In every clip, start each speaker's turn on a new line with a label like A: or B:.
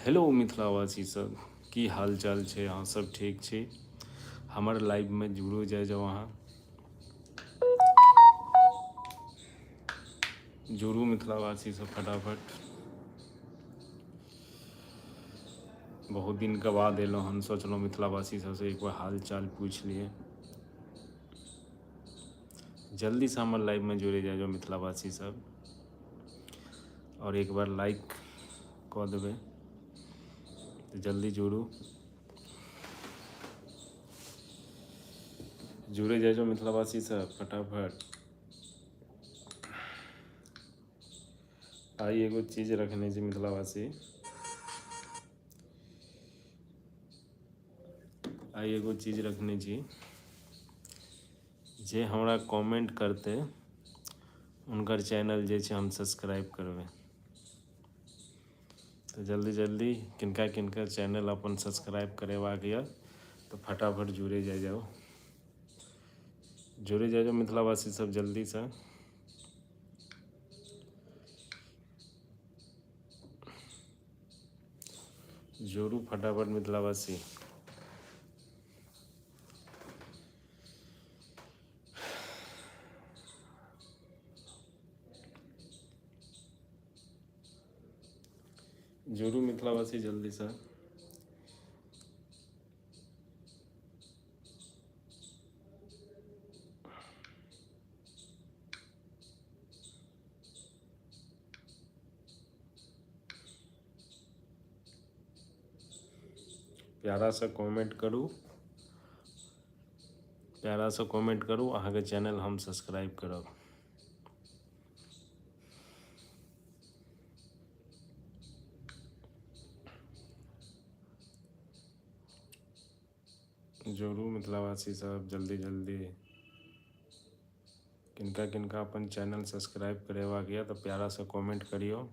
A: Hello मिथिलावासी सब, की हाल चाल छै? अहाँ सब ठीक छी? हमर लाइवमे जुड़ो जाय जाउ, अहाँ जुड़ू मिथिलावासी सब फटाफट। बहुत दिनके बाद एलहुँ हन, सोचलहुँ मिथिलावासी सबसँ एक बार हाल चाल पूछि लिए। जल्दीसँ हमर लाइवमे जुड़े जाय जाउ मिथिलावासी सब, आओर एक बार लाइक कऽ देबै तऽ जल्दी जुड़ू, जुड़े जाइ जाउ मिथिलावासी सब फटाफट। आइ एगो चीज रखने छी मिथिलावासी, आइ एगो चीज रखने छी, जे हमरा कमेंट करतै हुनकर चैनल जे छै हम सब्सक्राइब करबै। तऽ जल्दी जल्दी किनका किनका चैनल अपन सब्सक्राइब करेबाक यऽ तऽ फटाफट जुड़े जाइ जाउ, जुड़े जाइ जाउ मिथिलावासी सब जल्दीसँ। जोड़ू फटाफट मिथिलावासी। जोड़ू मिथिलावासी जल्दीसँ। प्यारासँ कमेंट करू, प्यारासँ कमेंट करू, अहाँके चैनल हम सब्सक्राइब करब। जोड़ू मिथिलावासी सब जल्दी जल्दी। किनका किनका अपन चैनल सब्सक्राइब करेबाक यऽ तऽ प्यारासँ कमेंट करियौ।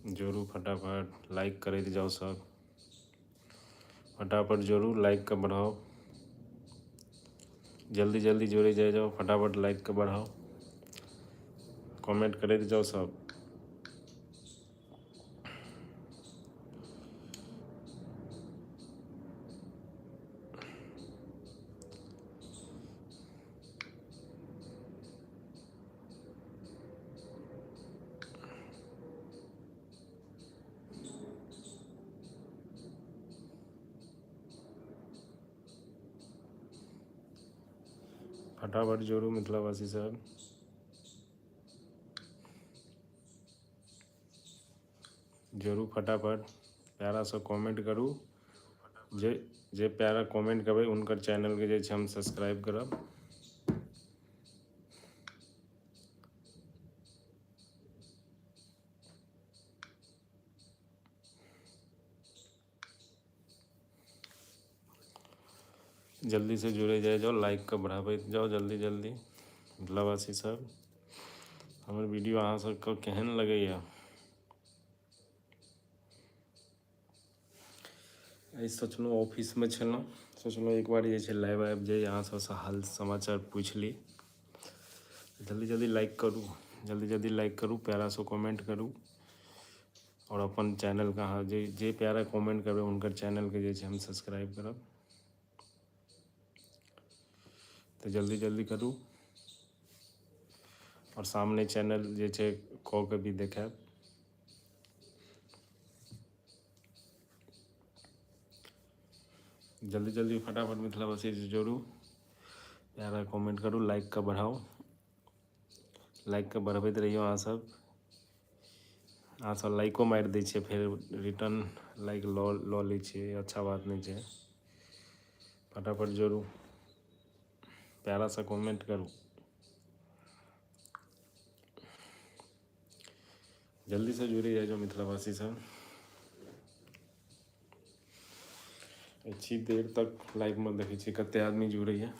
A: जोड़ू फटाफट, लाइक करैत जाउ सब, फटाफट जोड़ू, लाइक के बढ़ाउ, जल्दी जल्दी जोड़े जाय जाउ, फटाफट लाइक के बढ़ाउ, कमेंट करैत जाउ सब। फटाफट जोड़ू मिथिलावासी सब। जोड़ू फटाफट, प्यारा सा कमेंट करू, जे जे प्यारा कमेंट करबै हुनकर चैनलके जे छै हम सब्सक्राइब करब। जल्दी से जुड़े जाय जाओ, लाइक के बढ़ाबैत जाओ जल्दी जल्दी। मिथिलावासी सब, हमर वीडियो अहाँ सबके केहन लगैया? आइ सोचलहुँ ऑफिसमे छलहुँ, सोचलहुँ एक बार जे छै लाइव आबि जाइ, अहाँ सबसँ हाल समाचार पूछि ली। जल्दी जल्दी लाइक करू, जल्दी जल्दी लाइक करू, प्यारासँ कमेंट करू, आओर अपन चैनलके अहाँ जे जे प्यारा कमेंट करबै हुनकर चैनलके जे छै हम सब्सक्राइब करब। तऽ जल्दी जल्दी करू, आओर सामने चैनल जे छै कऽ के भी देखायब। जल्दी जल्दी फटाफट मिथिलावासी जोड़ू, प्यारा कमेंट करू, लाइक के बढ़ाउ, लाइक के बढ़बैत रहियौ। अहाँ सब लाइको मारि दै छियै, फेर रिटर्न लाइक लऽ लऽ लै छियै, अच्छा बात नहि छै। फटाफट जोड़ू, प्यारा सा कमेंट करू, जल्दी से जुड़ि जाइ जाउ मिथिलावासी सब। अच्छी देर तक लाइव में देखै छियै कते आदमी जुड़ैया।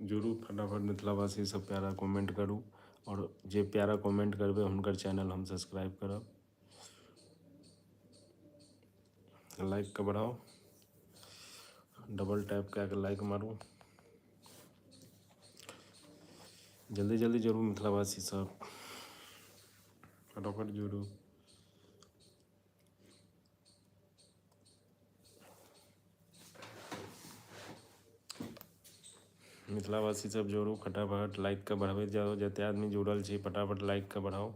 A: जुड़ू फटाफट मिथिलावासी सब, प्यारा कमेंट करू, आओर जे प्यारा कमेंट करबै हुनकर चैनल हम सब्सक्राइब करब। लाइकके बढ़ाउ, डबल टैप कए कऽ लाइक मारू, जल्दी जल्दी जोड़ू मिथिलावासी सब, फटाफट जोड़ू। मिथिलावासी सब जोड़ू फटाफट, लाइकके बढ़बैत जाउ, जते आदमी जुड़ल छी फटाफट लाइकके बढ़ाउ।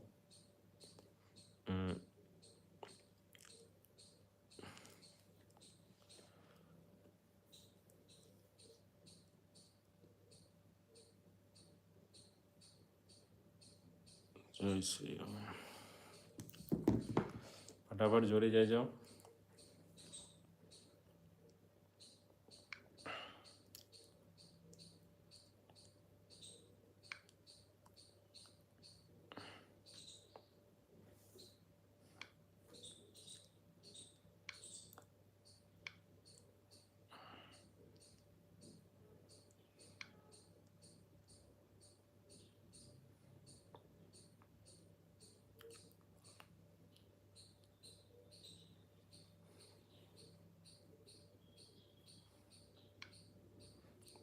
A: जय श्री राम। फटाफट जोड़े जाए जाओ।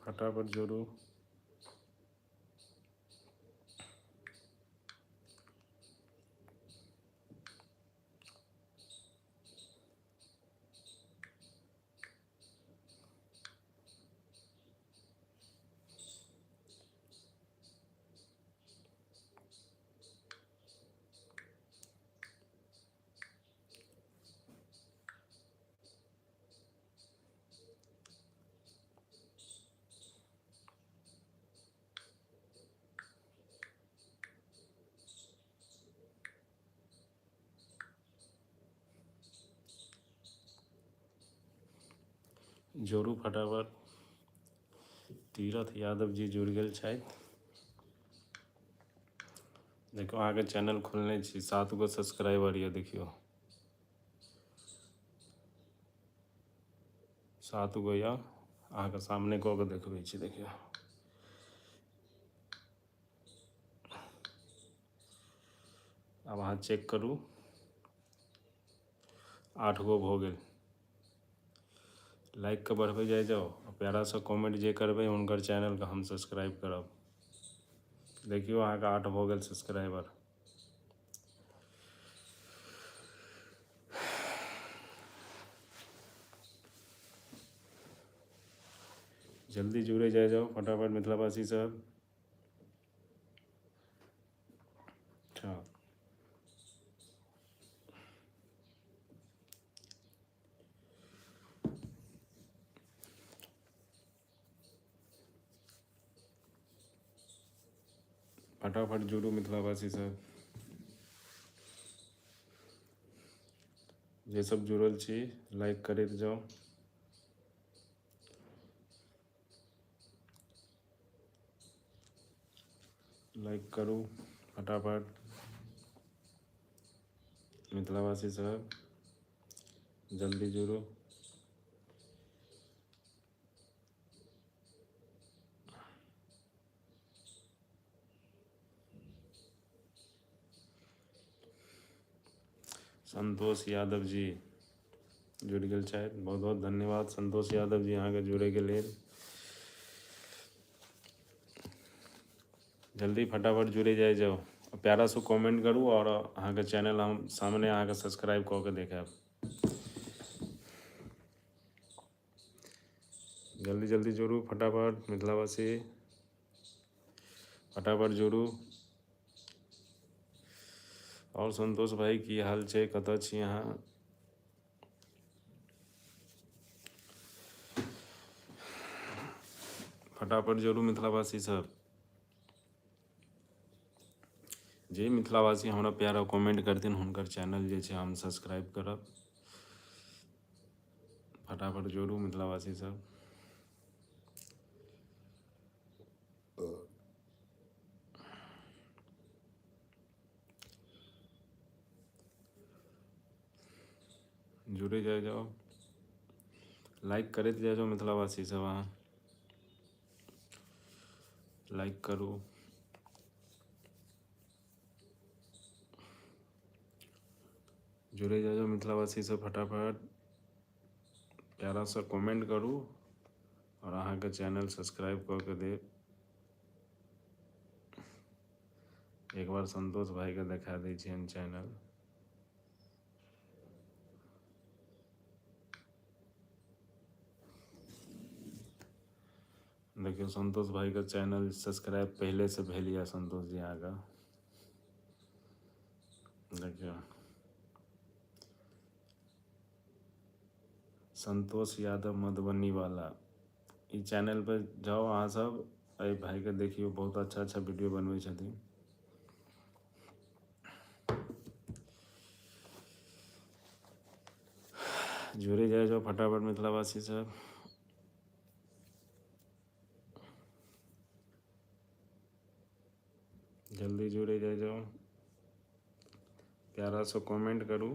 A: फटाफट जोड़ू। जोड़ू फटाफट। तीरथ यादव जी जुड़ गेल छथि। देखियौ अहाँके चैनल खोलने छी, 7 गो सब्सक्राइबर यऽ, देखियौ 7 गो यऽ, अहाँके सामने कऽ के देखबै छी। देखियौ आब अहाँ चेक करू, 8 गो भऽ गेल। लाइकके बढ़बै जाइ जाउ, आ प्यारासँ कमेंट जे करबै हुनकर चैनलके हम सब्सक्राइब करब। देखियौ अहाँके 8 भऽ गेल सब्सक्राइबर। जल्दी जुड़े जाय जाउ फटाफट मिथिलावासी सब। अच्छा फटाफट जुड़ू मिथिलावासी सब, जे सब जुड़ल छी लाइक करैत जाउ। लाइक करू फटाफट मिथिलावासी सब, जल्दी जुड़ू। संतोष यादव जी जुड़ गेल छथि, बहुत बहुत धन्यवाद संतोष यादव जी अहाँके जुड़ैके लेल। जल्दी फटाफट जुड़े जाय जाउ, प्यारा से कमेंट करू और अहाँके चैनल हम सामने अहाँके सब्सक्राइब कऽ के देखायब। जल्दी जल्दी जोड़ू फटाफट मिथिलावासी, फटाफट जोड़ू। और संतोष भाई की हाल छै, कतऽ छी अहाँ? फटाफट जोड़ू मिथिलावासी सब। जे मिथिलावासी हमरा प्यारा कमेंट करथिन हुनकर चैनल जे छै हम सब्सक्राइब करब। फटाफट जोड़ू मिथिलावासी सब। जुड़े जाय जाओ, लाइक करैत जाय जाओ मिथिलावासी सब। अहाँ लाइक करू। जुड़े जाउ मिथिलावासी सब फटाफट, प्यारासँ कमेंट करू आओर अहाँके चैनल सब्सक्राइब कऽ के देब। एक बार संतोष भाईके देखा दै छियनि चैनल। देखियौ संतोष भाईके चैनल सब्सक्राइब पहिलेसँ भेल यऽ संतोष जी अहाँके। देखियौ संतोष यादव मधुबनी वाला, ई चैनल पर जाउ अहाँ सब, एहि भाईके देखियौ, बहुत अच्छा अच्छा वीडियो बनबै छथिन। जुड़े जाय जाउ फटाफट मिथिलावासी सब। जल्दी जुड़े जाय जाउ, प्यारा सा कमेंट करू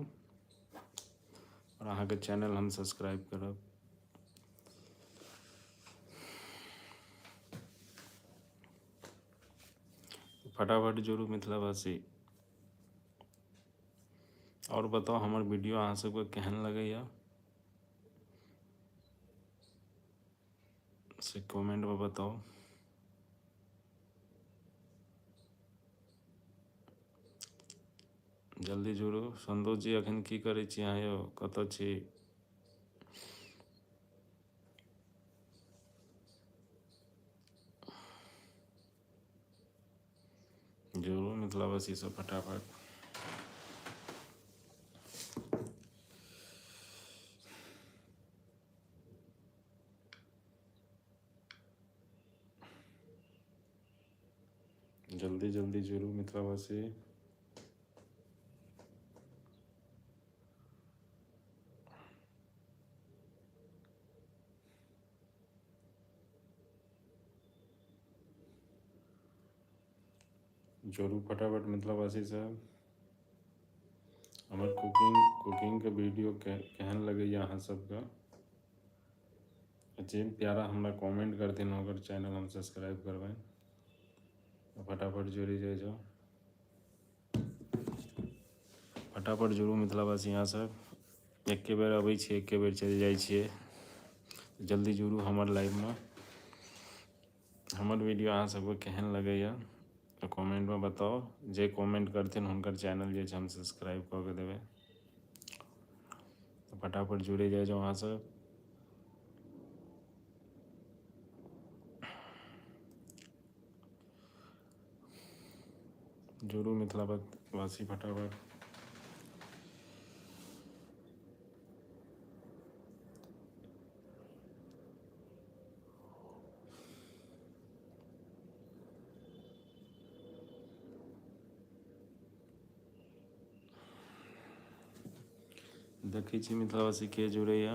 A: और अहाँके चैनल हम सब्सक्राइब करब। फटाफट जुड़ू मिथिलावासी। और बताउ हमर वीडियो अहाँ सबके केहन लगैया से कमेंटमे बताउ। जल्दी जुड़ू। संतोष जी अखन की करै छी अहाँ यौ, कतऽ छी? जुड़ू मिथिलावासी सब फटाफट। जल्दी जल्दी जुड़ू मिथिलावासी। जोड़ू फटाफट मिथिलावासी सब। हमर कुकिंग के वीडियो केहन लगैया अहाँ सबके, जे प्यारा हमरा कमेंट करथिन ओकर चैनल हम सब्सक्राइब करबै। फटाफट जुड़ि जाइ जाउ, फटाफट जुड़ू मिथिलावासी। यहाँ सब एके बेर अबै छियै, एके बेर चलि जाइ छियै। जल्दी जुड़ू हमर लाइवमे। हमर वीडियो अहाँ सबके केहन लगैया तऽ कमेंटमे बताउ। जे कमेंट करथिन हुनकर चैनल जे छै हम सब्सक्राइब कऽ के देबै। तऽ फटाफट जुड़ि जाइ जाउ अहाँ सब। जुड़ू मिथिलावासी फटाफट। देखै छी मिथिलावासी के जुड़ैया।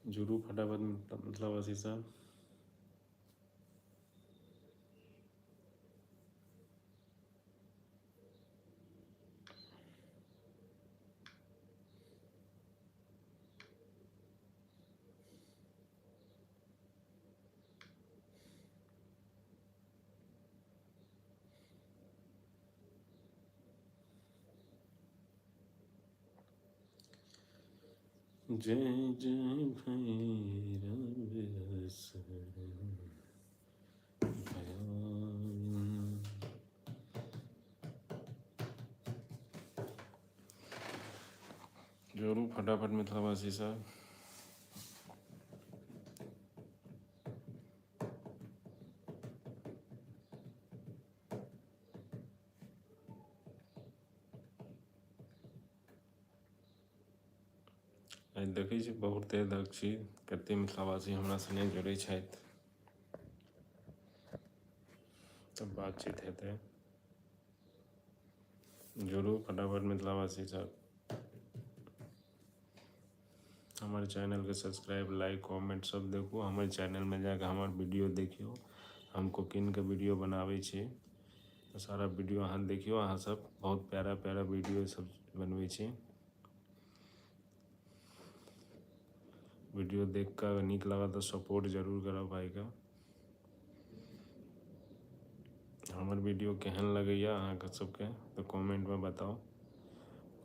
A: जुड़ू फटाफट मिथिलावासी सब। जय जय भैरव असुर भयाउनि। जोड़ू फटाफट मिथिलावासी सब। आइ देखै छी बहुते दक्ष छी, कते मिथिलावासी हमरा सङ्गे जुड़ै छथि, तब बातचीत हेतै। जुड़ू फटाफट मिथिलावासी सब। हमर चैनलके सब्सक्राइब लाइक कमेंट सब देखू। हमर चैनलमे जाकऽ हमर वीडियो देखियौ। हम कुकिंगके वीडियो बनाबै छी। तऽ सारा वीडियो अहाँ देखियौ। अहाँ सब बहुत प्यारा प्यारा वीडियो सब बनबै छी। वीडियो देख कऽ नीक लागत तऽ सपोर्ट जरूर करब भाइके। हमर वीडियो केहन लगैए अहाँके सबके तऽ कमेंटमे बताउ।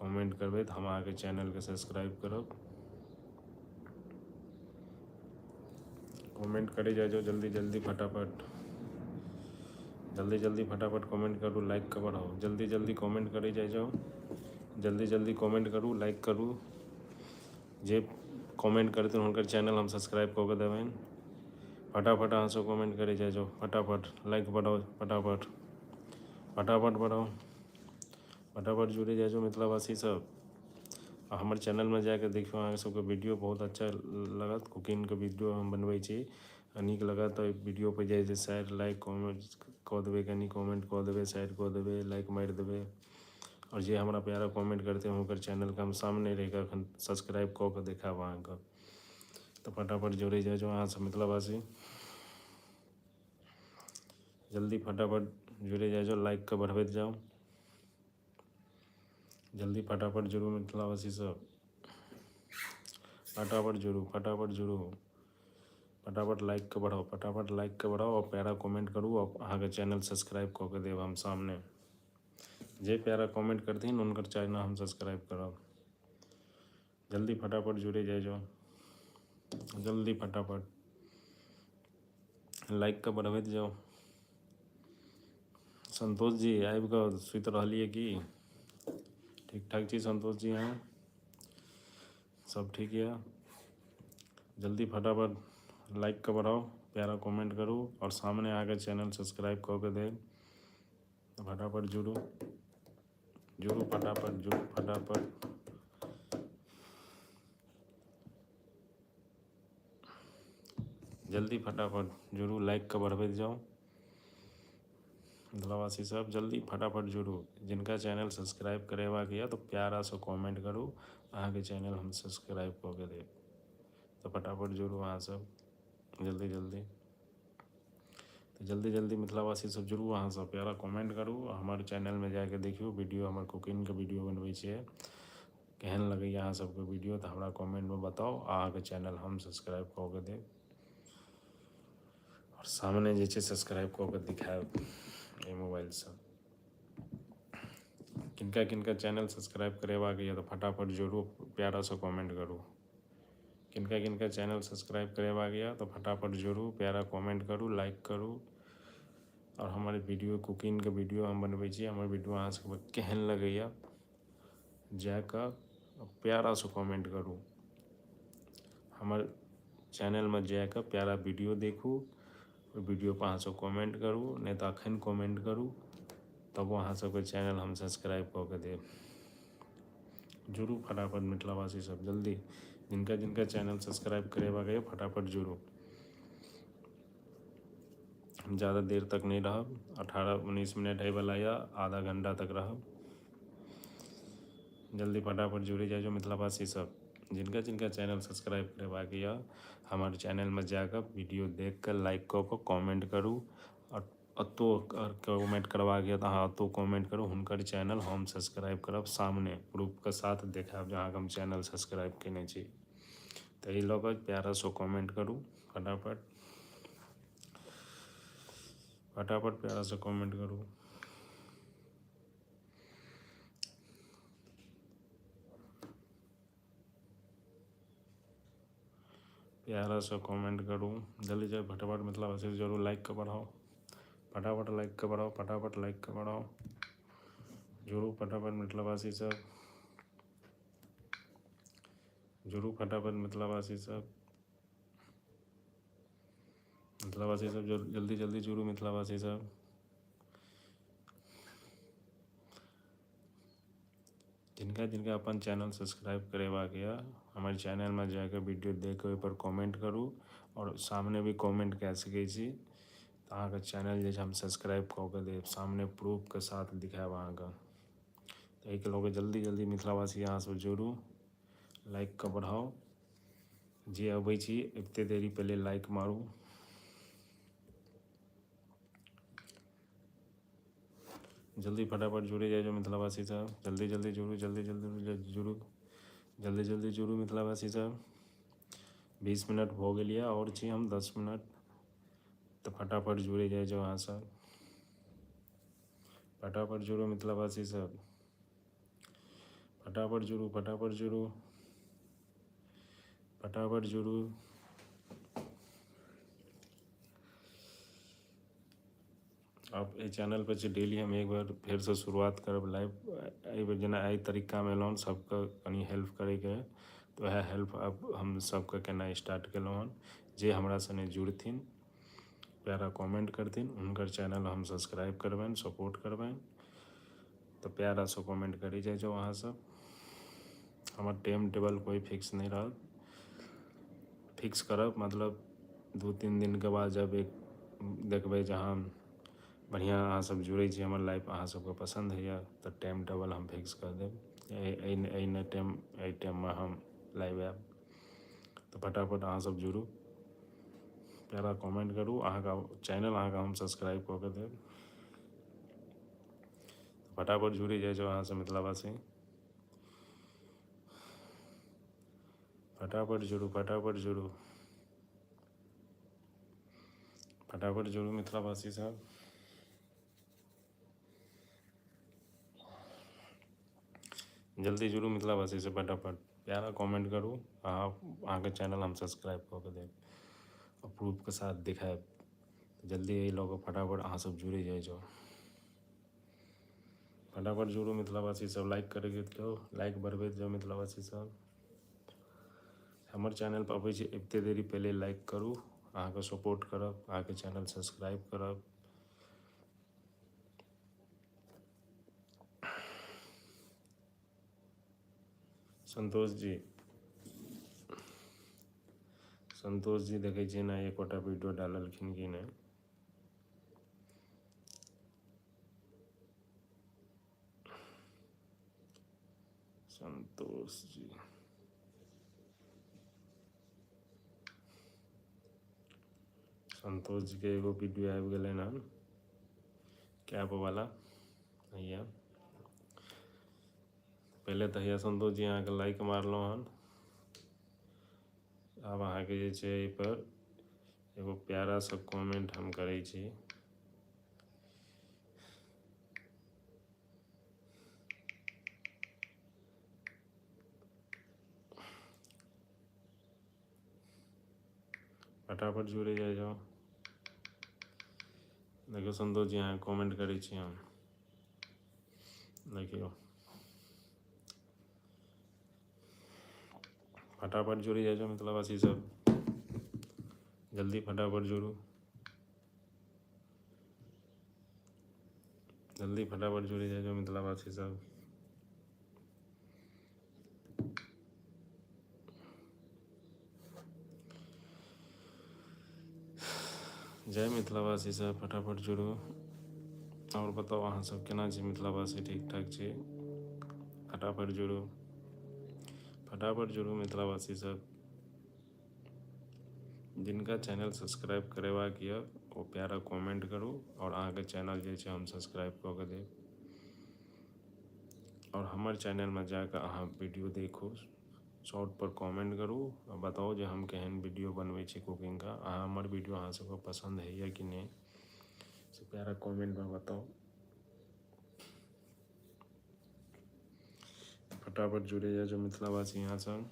A: कमेंट करबै तऽ हम अहाँके चैनलके सब्सक्राइब करब। कमेंट करै जाइ जाउ जल्दी जल्दी फटाफट, जल्दी जल्दी फटाफट कमेंट करू, लाइक के बढ़ाउ। जल्दी जल्दी कमेंट करै जाइ जाउ, जल्दी जल्दी कमेंट करू, लाइक करू। जे कमेंट करथिन हुनकर चैनल हम सब्सक्राइब कऽ के देबनि। फटाफट अहाँ सब कमेंट करै जाइ जाउ, फटाफट लाइक बढ़ाउ, फटाफट फटाफट बढ़ाउ, फटाफट जुड़े जाइ जाउ मिथिलावासी सब। आ हमर चैनलमे जाके देखियौ, अहाँके सबके वीडियो बहुत अच्छा लागत। कुकिंगके वीडियो हम बनबै छी, आ नीक लागत तऽ वीडियो पर जाइ छै शेयर लाइक कमेंट कऽ देबै, कनि कमेंट कऽ देबै, शेयर कऽ देबै, लाइक मारि देबै। आओर जे हमरा प्यारा कमेंट करतै हुनकर चैनलके हम सामने रहिकऽ एखन सब्सक्राइब कऽ कऽ देखायब अहाँके। तऽ फटाफट जुड़ै जाइ जाउ अहाँ सब मिथिलावासी, जल्दी फटाफट जुड़े जाइ जाउ, लाइकके बढ़बैत जाउ, जल्दी फटाफट जुड़ू मिथिलावासी सब, फटाफट जुड़ू, फटाफट जुड़ू, फटाफट लाइकके बढ़ाउ, फटाफट लाइकके बढ़ाउ आओर प्यारा कमेंट करू। आओर अहाँके चैनल सब्सक्राइब कऽ के देब हम सामने। जे प्यारा कमेंट करथिन हुनकर चैनल हम सब्सक्राइब करब। जल्दी फटाफट जुड़े जाइ जाउ, जल्दी फटाफट लाइकके बढ़बैत जाउ। संतोष जी आबि कऽ सुति रहलियै की? ठीक ठाक छी संतोष जी अहाँ? सब ठीक यऽ? जल्दी फटाफट लाइकके बढ़ाउ, प्यारा कमेंट करू आओर सामने अहाँके चैनल सब्सक्राइब कऽ के देब। फटाफट जुड़ू, जुड़ू फटाफट, जुड़ू फटाफट। जल्दी फटाफट जुड़ू, लाइकके बढ़बैत जाउ। मिथिलावासी सब जल्दी फटाफट जुड़ू। जिनका चैनल सब्सक्राइब करेबाक यऽ तऽ प्यारासँ कमेंट करू, अहाँके चैनल हम सब्सक्राइब कऽ के देब। तऽ फटाफट जुड़ू अहाँ सब जल्दी जल्दी। तऽ जल्दी जल्दी मिथिलावासी सब जुड़ू, अहाँ सब प्यारा कमेंट करू। हमर चैनलमे जाके देखियौ वीडियो, हमर कुकिंगके वीडियो बनबै छियै। केहन लगैए अहाँ सबके वीडियो तऽ हमरा कमेंटमे बताउ, अहाँके चैनल हम सब्सक्राइब कऽ के देब। आओर सामने जे छै सब्सक्राइब कऽ के दिखायब एहि मोबाइलसँ। किनका किनका चैनल सब्सक्राइब करेबाक यऽ तऽ फटाफट जुड़ू, प्यारासँ कमेंट करू। किनका किनका चैनल सब्सक्राइब करेबाक यऽ तऽ फटाफट जुड़ू, प्यारा कमेंट करू, लाइक करू। आओर हमर वीडियो कुकिंगके वीडियो हम बनबै छी, हमर वीडियो अहाँ सबके केहन लगैए जाकऽ प्यारासँ कमेंट करू। हमर चैनलमे जाकऽ प्यारा वीडियो देखू, ओहि वीडियोपर अहाँ सब कमेंट करू, नहि तऽ अखन कमेंट करू तबो अहाँ सबके चैनल हम सब्सक्राइब कऽ के देब। जुड़ू फटाफट मिथिलावासी सब जल्दी, जिनका जिनका चैनल सब्सक्राइब करेबाक यऽ फटाफट जुड़ू। हम ज़्यादा देर तक नहीं रहब, 18-19 मिनट होइवला यऽ, आधा घंटा तक रहब। जल्दी फटाफट जुड़ि जाइ जाउ मिथिलावासी सब। जिनका जिनका चैनल सब्सक्राइब करेबाक यऽ हमर चैनलमे जाकऽ वीडियो देख कऽ लाइक कऽ कऽ कमेंट करू। आओर एतौ कमेंट करबाक यऽ तऽ अहाँ एतौ कमेंट करू, हुनकर चैनल हम सब्सक्राइब करब, सामने प्रूफके साथ देखायब जे अहाँके हम चैनल सब्सक्राइब केने छी। तऽ एहि लऽ कऽ प्यारासँ कमेंट करू फटाफट, फटाफट प्यारासँ कमेंट करू। प्यारासँ कमेंट करू जल्दी जल्दी फटाफट। मिथिलावासी जरूर लाइक के बढ़ाउ, फटाफट लाइक के बढ़ाउ, फटाफट लाइक के बढ़ाउ, जुड़ू फटाफट मिथिलावासी सब, जुड़ू फटाफट मिथिलावासी सब, मिथिलावासी सब जल्दी जल्दी जुड़ू मिथिलावासी सब। जिनका जिनका अपन चैनल सब्सक्राइब करेबाक यऽ हमर चैनलमे जाकऽ वीडियो देख कऽ ओहिपर कमेंट करू आओर सामने भी कमेंट कए सकै छी तऽ अहाँके चैनल जे छै हम सब्सक्राइब कऽ के देब, सामने प्रूफके साथ दिखायब अहाँके। तऽ एहिके लऽ कऽ जल्दी जल्दी मिथिलावासी अहाँ सब जुड़ू, लाइक के बढ़ाउ। जे अबै छी अबिते देरी पहिले लाइक मारू। जल्दी फटाफट जुड़े जाइ जाउ मिथिलावासी सब, जल्दी जल्दी जुड़ू, जल्दी जल्दी जुड़ू, जल्दी जल्दी जुड़ू मिथिलावासी सब। 20 मिनट भऽ गेल यऽ, आओर छी हम 10 मिनट, तऽ फटाफट जुड़े जाइ जाउ अहाँ सब, फटाफट जुड़ू मिथिलावासी सब, फटाफट जुड़ू, फटाफट जुड़ू, फटाफट जुड़ू। आब एहि चैनल पर जे डेली हम एक बार फेरसँ शुरुआत करब लाइव। एहिबेर जेना एहि तरीकामे एलहुँ सबके कनि हेल्प करैके, तऽ वएह हेल्प आब हम सबके केनाइ स्टार्ट केलहुँ हन। जे हमरा सने जुड़थिन, प्यारा कमेंट करथिन, हुनकर चैनल हम सब्सक्राइब करबनि, सपोर्ट करबनि। तऽ प्यारासँ कमेंट करी जाइ जाउ अहाँ सब। हमर टाइम टेबल कोइ फिक्स नहि रहत, फिक्स करब मतलब 2-3 दिनके बाद जब एक देखबै जे हम बढ़िआँ अहाँ सब जुड़ै छी, हमर लाइफ अहाँ सबके पसन्द होइए, तऽ टाइम टेबल हम फिक्स कऽ देब। एहि टाइम, एहि टाइममे हम लाइव आयब। तऽ फटाफट अहाँ सब जुड़ू, प्यारा कमेंट करू, अहाँके चैनल अहाँके हम सब्सक्राइब कऽ के देब। फटाफट जुड़ि जाइ जाउ अहाँ सब मिथिलावासी, फटाफट जुड़ू, फटाफट जुड़ू, फटाफट जुड़ू मिथिलावासी सब। जल्दी जुड़ू मिथिलावासी सब, फटाफट प्यारा कमेंट करू, अहाँके चैनल हम सब्सक्राइब कऽ के देब और प्रूफके साथ दिखायब। जल्दी एहि लऽ कऽ फटाफट अहाँ सब जुड़ि जाइ जाउ, फटाफट जुड़ू मिथिलावासी सब, लाइक करैत जाउ, लाइक बढ़बैत जाउ मिथिलावासी सब। हमर चैनल पर अबै छी अबिते देरी पहिले लाइक करू, अहाँके सपोर्ट करब, अहाँके चैनल सब्सक्राइब करब। संतोष जी, संतोष जी देखै छियै ने एकोटा वीडियो डाललखिन कि नहि। संतोष जी, संतोष जी के एगो वीडियो आबि गेलै हन कैप वाला। हैया पहिले तऽ हैया संतोष जी अहाँके लाइक मारलहुँ हन, आब अहाँके जे छै एहिपर एगो प्यारा सा कमेंट हम करै छी। फटाफट जुड़े जाइ जाउ। देखियौ संतोष जी अहाँ कमेंट करै छी हम, देखियौ फटाफट जुड़ि जाइ जाउ मिथिलावासी सब, जल्दी फटाफट जुड़ू, जल्दी फटाफट जुड़ि जाइ जाउ मिथिलावासी सब। जय मिथिलावासी सब, फटाफट जुड़ू। और बताउ अहाँ सब केना छी मिथिलावासी, ठीक ठाक छी? फटाफट जुड़ू, फटाफट जुड़ू मिथिलावासी सब। जिनका चैनल सब्सक्राइब करेबाक यऽ ओ प्यारा कमेंट करू और अहाँके चैनल जे छै हम सब्सक्राइब कऽ के देब। और हमर चैनलमे जाकऽ अहाँ वीडियो देखू, शॉर्ट पर कमेंट करू आ बताउ जे हम केहन वीडियो बनबै छी कुकिंगके, अहाँ हमर वीडियो अहाँ सबके पसन्द होइए कि नहि, से प्यारा कमेंटमे बताउ। फटाफट जुड़े जाउ जो मिथिलावासी यहाँ सब।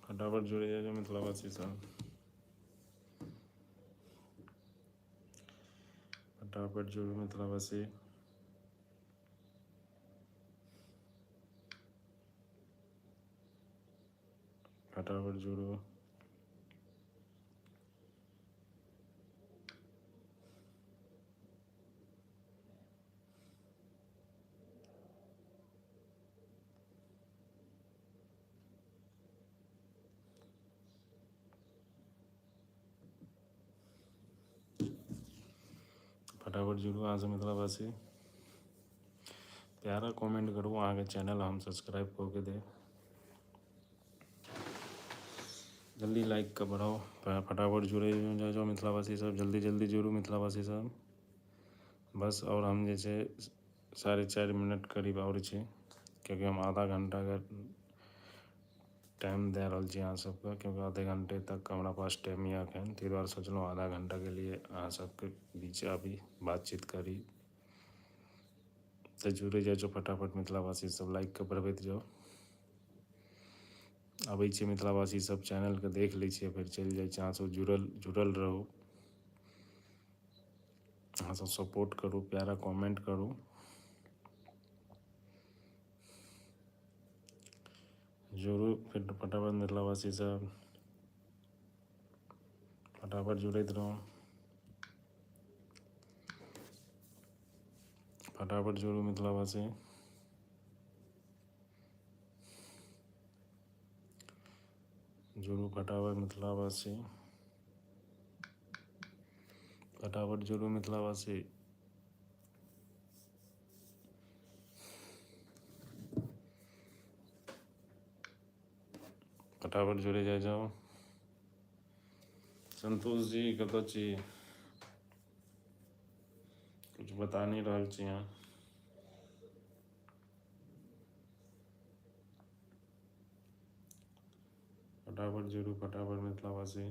A: फटाफट जुड़े जाउ मिथिलावासी सब, फटाफट जुड़ू मिथिलावासी। फटाफट जुड़ू। फटाफट जुड़ू अहाँ सब मिथिलावासी। प्यारा कमेंट करू, अहाँके चैनल हम सब्सक्राइब कऽ के देब। जल्दी लाइक के बढ़ाउ, फटाफट जुड़े जाउ जाउ मिथिलावासी सब, जल्दी जल्दी जुड़ू मिथिलावासी सब। बस आओर हम जे छै 4.5 मिनट करीब आओर छै, कियाकि हम आधा घंटाके टाइम दए रहल छी अहाँ सबके, क्योंकि आधे घंटे तक हमरा पास टाइम यऽ एखन, ताहि दुआरे सोचलहुँ आधा घंटाके लिए अहाँ सबके बीच अभी बातचीत करी। तऽ जुड़े जाइ जाउ फटाफट मिथिलावासी सब, लाइक के बढ़बैत जाउ। अबै छै मिथिलावासी सब, चैनलके देख लै छियै फेर चलि जाइ छै। अहाँ सब जुड़ल जुड़ल रहू, अहाँ सब सपोर्ट करू, प्यारा कमेंट करू। जुड़ू फिर फटाफट मिथिलावासी सब, फटाफट जुड़ैत रहू, फटाफट जुड़ू मिथिलावासी। जुड़ू फटाफट मिथिलावासी, फटाफट जुड़ू मिथिलावासी। फटाफट जुड़े जाइ जाउ। संतोष जी कतऽ छी? कुछ बता नहीं रहल छी अहाँ। फटाफट जुड़ू फटाफट मिथिलावासी।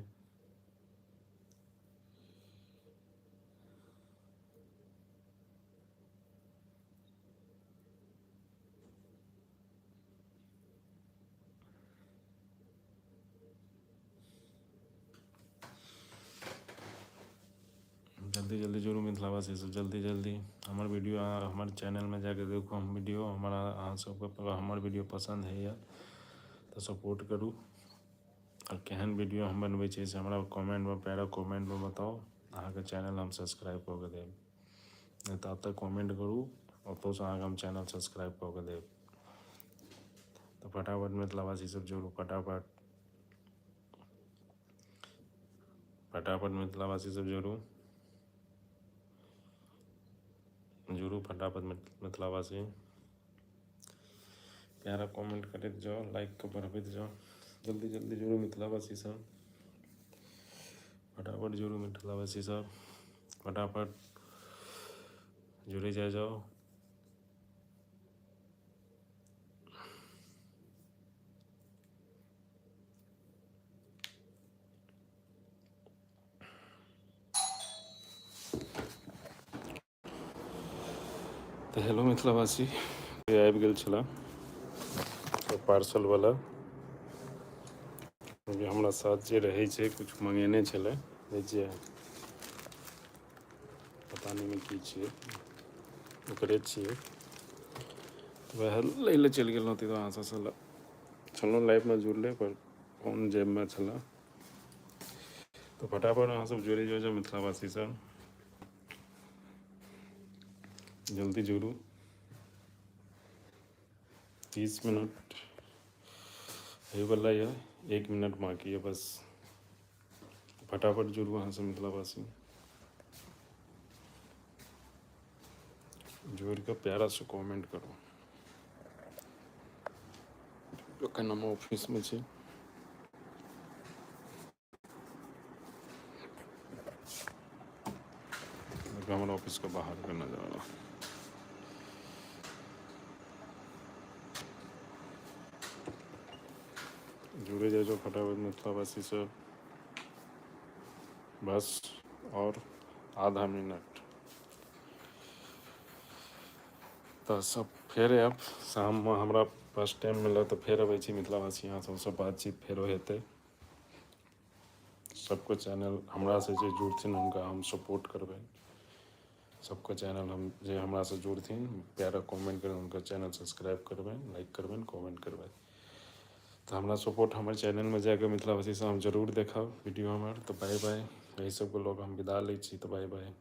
A: जल्दी जल्दी जुड़ू मिथिलावासी सब, जल्दी जल्दी। हमर वीडियो अहाँ हमर चैनलमे जाके देखू, हम वीडियो हमरा अहाँ सबके हमर वीडियो पसन्द होइए तऽ सपोर्ट करू। आओर केहन वीडियो हम बनबै छियै से हमरा कमेंटमे प्यारा कमेंटमे बताउ, अहाँके चैनल हम सब्सक्राइब कऽ के देब। नहि तऽ एतऽ कमेंट करू, ओतऽसँ अहाँके हम चैनल सब्सक्राइब कऽ के देब। तऽ फटाफट मिथिलावासी सब जुड़ू, फटाफट फटाफट मिथिलावासी सब जुड़ू, जुड़ू फटाफट मिथिलावासी। प्यारा कमेंट करैत जाउ, लाइक के बढ़बैत जाउ, जल्दी जल्दी जुड़ू मिथिलावासी सब, फटाफट जुड़ू मिथिलावासी सब, फटाफट जुड़े जाइ जाउ। तऽ हेलो मिथिलावासी, आबि गेल छलै पार्सल वाला, हमरा साथ जे रहै छै किछु मंगेने छलै, जे पता नहि की छियै, ओकरे छियै, तऽ वएह लै लए चलि गेलहुँ। ताहि दुआरे अहाँ सबसँ छलहुँ लाइवमे जुड़ले, पर फोन जेबमे छलै। तऽ फटाफट अहाँ सब जुड़ि जाउ मिथिलावासी सब, जल्दी जुड़ू। 30 मिनट होइवला यऽ, 1 मिनट बाकी यऽ बस। फटाफट जुड़ू अहाँ सब मिथिलावासी, जुड़ि कऽ प्यारा से कमेंट करू। एखन हम ऑफिसमे छी। हमर ऑफिसके बाहरके नजारा। जुड़े जाइ जाउ फटाफट मिथिलावासी सब, बस और आधा मिनट। तऽ सब फेर आयब शाममे, हमरा पास टाइम मिलत तऽ फेर अबै छी मिथिलावासी, अहाँ सबसँ बातचीत फेरो हेतै। सबके चैनल हमरासँ जे जुड़थिन हुनका हम सपोर्ट करबै। सबके चैनल हम जे हमरासँ जुड़थिन, प्यारा कमेंट करबै, हुनकर चैनल सब्सक्राइब करबै, लाइक करबै, कमेंट करबै। तऽ हमरा सपोर्ट हमर चैनलमे जाकऽ मिथिलावासी सब हम जरूर देखब वीडियो हमर। तऽ बाय बाय, एहि सबके लऽ कऽ हम विदा लै छी। तऽ बाय बाय।